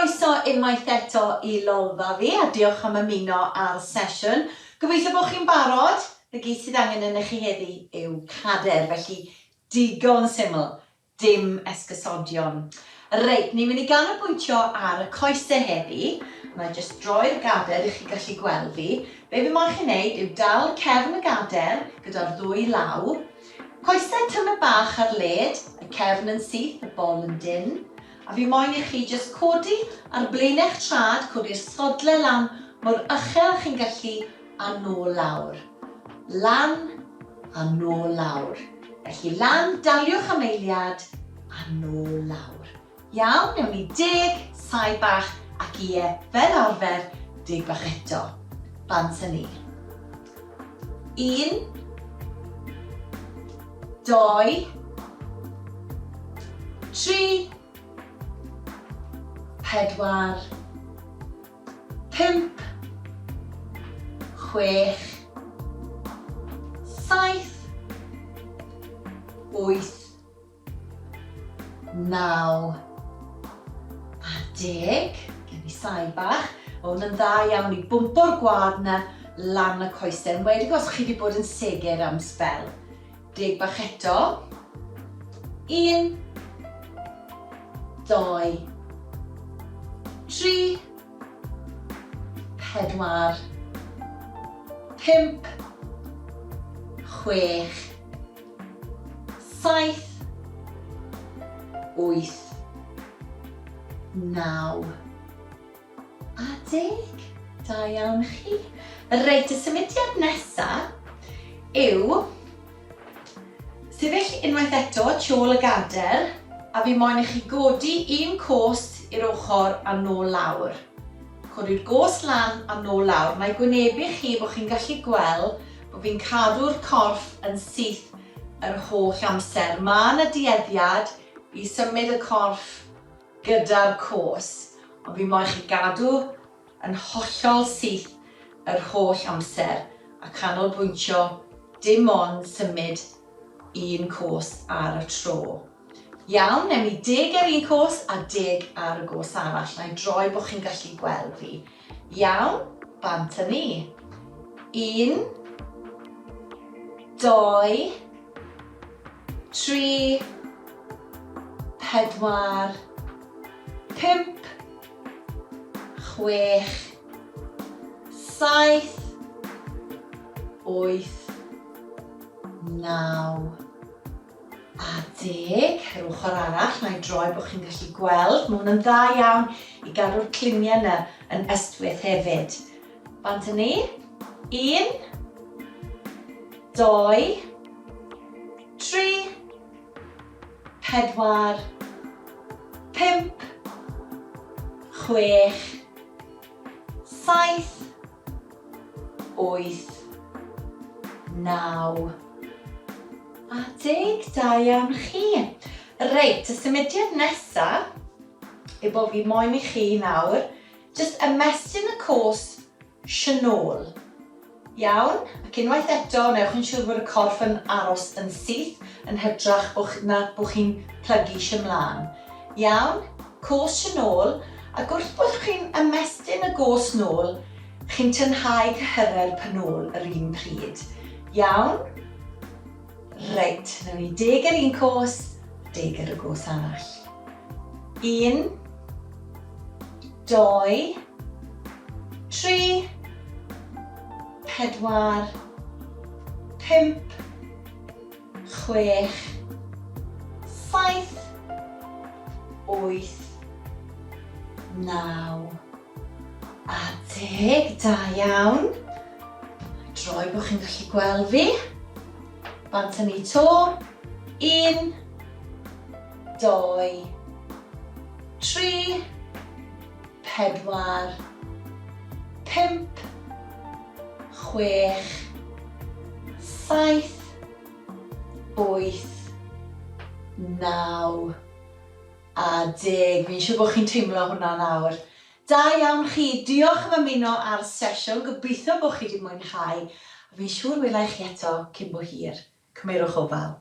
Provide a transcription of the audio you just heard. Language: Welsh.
Croeso unwaith eto i Lolfa fi a diolch am ymuno â'r sesiwn. Gobeithio bod chi'n barod. 'Na gyd sydd angen arnoch chi heddi yw cader, felly digon syml, dim esgusodion. Reit, ni'n mynd i ganolbwyntio ar y coesau heddi. Na i jyst droi'r gader i chi gallu gweld fi. Be fi moyn chi wneud yw dal cefn y gader gyda'r ddwy law. Coesau tymed bach ar led, y cefn yn syth, y bol yn dynn. A fi moyn i chi jyst codi ar blaenau eich trad, codi'r sodle lan mor uchel â chi'n gallu a nôl lawr. Lan a nôl lawr. Felly lan, daliwch am eiliad a nôl lawr. Iawn, newn ni deg, saib bach ac ie, fel arfer, deg bach eto. Bant â ni. Un, dou, tri, pedwar, pump, chwech, saith, wyth, 9 a 10. Gen i saib bach. Mae hwn yn dda iawn i bwmpo'r gwad na lan y coesau, yn wedig os chi wedi bod yn segur am sbel. Deg bach eto. 1, 2, 3, 4, 5, 6, 7, 8, 9 a 10. Da iawn chi. Reit, y symudiad nesa yw sefyll unwaith eto tu ôl y gader a fi moyn i chi godi un cos i'r ochr a nôl lawr. Codi'r gos lan a nôl lawr. Mae gwynebu chi bod chi'n gallu gweld bod fi'n cadw'r corff yn syth yr holl amser. Mae yna dueddiad i symud y corff gyda'r cos, ond fi moyn chi gadw yn hollol syth yr holl amser a canolbwyntio dim ond symud un cos ar y tro. Iawn, newn ni deg ar un cos a deg ar y gos arall. Na i droi bod chi'n gallu gweld fi. Iawn, bant â ni. Un, dou, tri, pedwar, pump, chwech, saith, wyth, naw, a deg. Yr ochr arall, na i droi bod chi'n gallu gweld. Mae hwn yn dda iawn i gadw'r cluniau yna yn ystwyth hefyd. Bant â ni. Un, dou, tri, pedwar, pump, chwech, saith, wyth, naw, a deg. Da iawn chi. Reit, y symudiad nesa yw bod fi moyn i chi nawr jyst ymestyn y cos sianôl. Iawn, ac unwaith eto, wnewch yn siŵr bod y corff yn aros yn syth yn hytrach bo na bod chi'n plygu eisiau mlaen. Iawn, cos sianôl, ac wrth bod chi'n ymestyn y gos nôl, Chi'n tynhau cyhyrau'r penôl yr un pryd. Iawn? Reit, wnawn ni deg ar un cos, deg ar y gos arall. Un, dou, tri, pedwar, pump, chwech, saith, wyth, naw, a deg. Da iawn. Droi bod chi'n gallu gweld fi. Bant â ni to. Un, dou, tri, pedwar, pump, chwech, saith, wyth, naw, a deg. Fi'n siŵr bod chi'n teimlo hwnna nawr. Da iawn chi, diolch am ymuno â'r sesiwn, gobeithio bod chi wedi mwynhau, a fi'n siŵr wela i chi eto cyn bo hir. Cymerwch ofal.